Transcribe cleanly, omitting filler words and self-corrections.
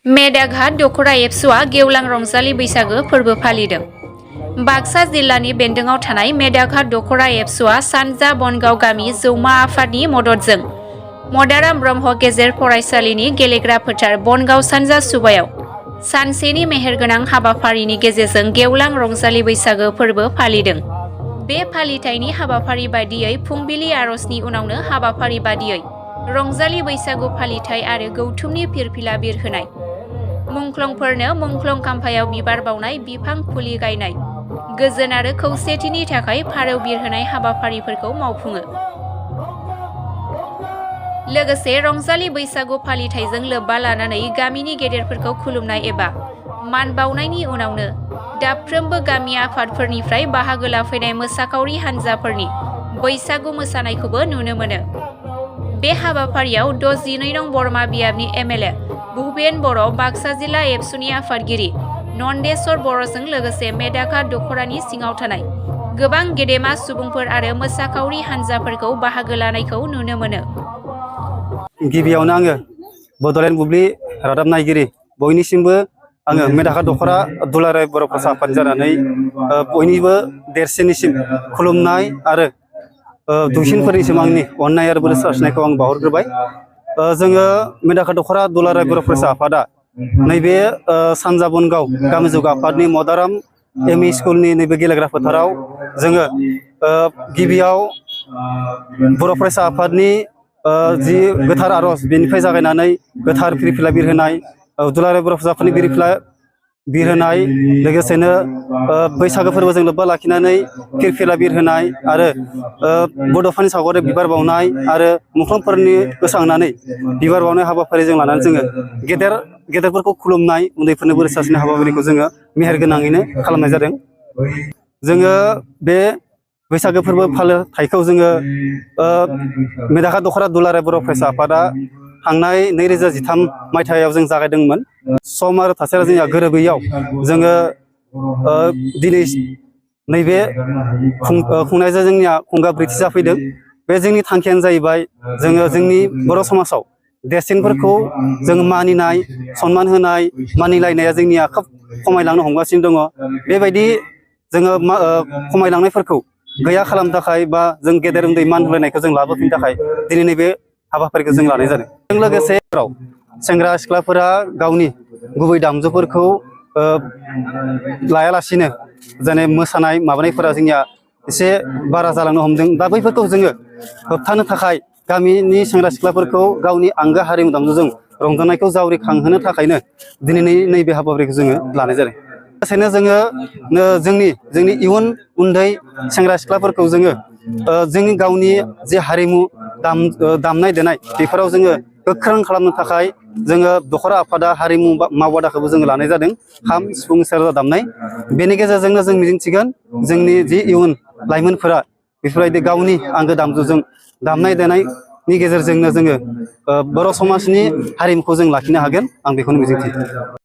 मेदाघाट दखरा एबसुआ गेवलां रंजालि बैसागो फोरबो फालिदों। बाक्सा जिल्लानि बेन्दोंआव थानाय मेदाघाट दखरा एबसुआ सानजा बनगाव गामि जौमा आफादनि मददजों मदाराम ब्रह्म गेजेर फरायसालिनि गेलेग्रा फोथार बनगाव सानजा सुबायाव सानसेनि मेहेरगोनां हाबाफारिनि गेजेरजों गेवलां रंजालि बैसागो फोरबो फालिदों। बे फालिथायनि हाबाफारि बादियै फुंबिलि आरजनि उनावनो हाबाफारि बादियै रंजालि बैसागु फालिथाय आरो गौथुमनि फिरफिला बिरहोनाय, मुंख्लंफोरनो मुंख्लं खाम्फायाव बिबार बावनाय, बिफां फुलि गायनाय, गोजोन आरो खौसेथिनि थाखाय फारौ बिरहोनाय हाबाफारिफोरखौ मावफुङो। लोगोसे रंजालि बैसागु फालिथायजों लोब्बा लानानै गामिनि गेदेरफोरखौ खुलुमनाय एबा मान बावनायनि उनावनो दाबफ्रोमबो गामि आफादफोरनिफ्राय बाहागो लाफैनाय मोसाखावरि हान्जाफोरनि बैसागु मोसानायखौबो नुनो मोनो। बे हाबाफारियाव 12 नं बरमा बियाबनि एमएलए भुपेन बर', बाक्सा जिल्ला एबसुनि आफादगिरि नन्देस्वर बर'जों लोगोसे मेदाघाट दखरानि सिङाव थानाय गोबां गेदेमा सुबुंफोर आरो मोसाखावरि हान्जाफोरखौ बाहागो लानायखौ नुनो मोनो। गिबियावनो आङो बड'लेण्ड बुब्लि रादाब नायगिरि बयनिसिमबो आङो मेदाघाट दखरा दुलाराय बर' फरायसा आफाद जानानै बयनिबो देरसिननिसिम खुलुमनाय आरो दुइसिनफोरनिसिम आंनि अननाय आरो बोर सारस्रिनायखौ आं बावहरग्रोबाय। जोङो मेदाघाट दखरा दुलाराय बर' फरायसा आफादा नैबे सानजा बनगाव गामि जौगा आफादनि मदाराम एमइ स्कुलनि नैबे गेलेग्रा फोथाराव जोङो गिबियाव बर' फरायसा आफादनि जि गोथार आरज बेनिफ्राय जागायनानै गोथार फिरफिला बिरहोनाय, दुलाराय बर' फरायसा आफादनि फिरफिला बिरहोनाय, लोगोसेनो बैसागो फोरबोजों लोब्बा लाखिनानै फिरफिला बिरहोनाय आरो बड'फानि सावगारि बिबार बावनाय आरो मुंख्लंफोरनि गोसांनानै बिबार बावनाय हाबाफारिजों लानानै जोङो गेदेरफोरखौ खुलुमनाय, उन्दैफोरनो बोर सारस्रिनाय हाबाफारिखौ जोङो मेहेरगोनाङैनो खालामनाय जादों। जोङो बे बैसागो फोरबो फालिथायखौ जोङो मेदाघाट दखरा दुलाराय बर' फरायसा आफादा थांनाय 2013 मायथाइयाव जों जागायदोंमोन। सम आरो थासारिया जोंनिया गोरोबैयाव जोङो दिनै नैबे खुंनायजों जोंनिया खुंगा ब्रैथि जाफैदों। बे जोंनि थांखियानो जाहैबाय जोङो जोंनि बर' समाजाव देरसिनफोरखौ जों मानिनाय, सन्मान होनाय, मानिलायनाया जोंनिया खोब खमायलांनो हमगासिनो दङ। बेबायदि जोङो खमायलांनायफोरखौ गैया खालामनो थाखाय बा जों गेदेर उन्दै मान होलायनायखौ जों लाबोफिननो थाखाय दिनै नैबे हाबाफारिखौ जों लानाय जादों। जों लोगोसे सेंग्रा सिख्लाफोरा गावनि गुबै दामजुफोरखौ लायालासिनो जेने मोसानाय माबानायफोरा जोंनिया एसे बारा जालांनो हमदों। दा बैफोरखौ जोङो होबथानो थाखाय गामिनि सेंग्रा सिख्लाफोरखौ गावनि आंगो हारिमु दामजुजों रंजानायखौ जावरिखांहोनो थाखायनो दिनै नैबे हाबाफारिखौ जोङो लानाय जादों। लोगोसेनो जोङो जोंनि इयुन उन्दै सेंग्रा सिख्लाफोरखौ जोङो जोंनि गावनि जे हारिमु दामनाय देनाय बेफोराव जोङो गोख्रों खालामनो थाखाय जोङो दखरा आफादा हारिमु मावबादाखौबो जोङो लानाय जादों। खाम, सिफुं, सेरजा दामनाय। बेनि गेजेरजोंनो जों मिजिंथिगोन जोंनि जि इयुन लाइमोनफोरा बेफोरबायदि गावनि आंगो दामजुजों दामनाय देनायनि गेजेरजोंनो जोङो बर' समाजनि हारिमुखौ जों लाखिनो हागोन। आं बेखौनो मिजिंथियो।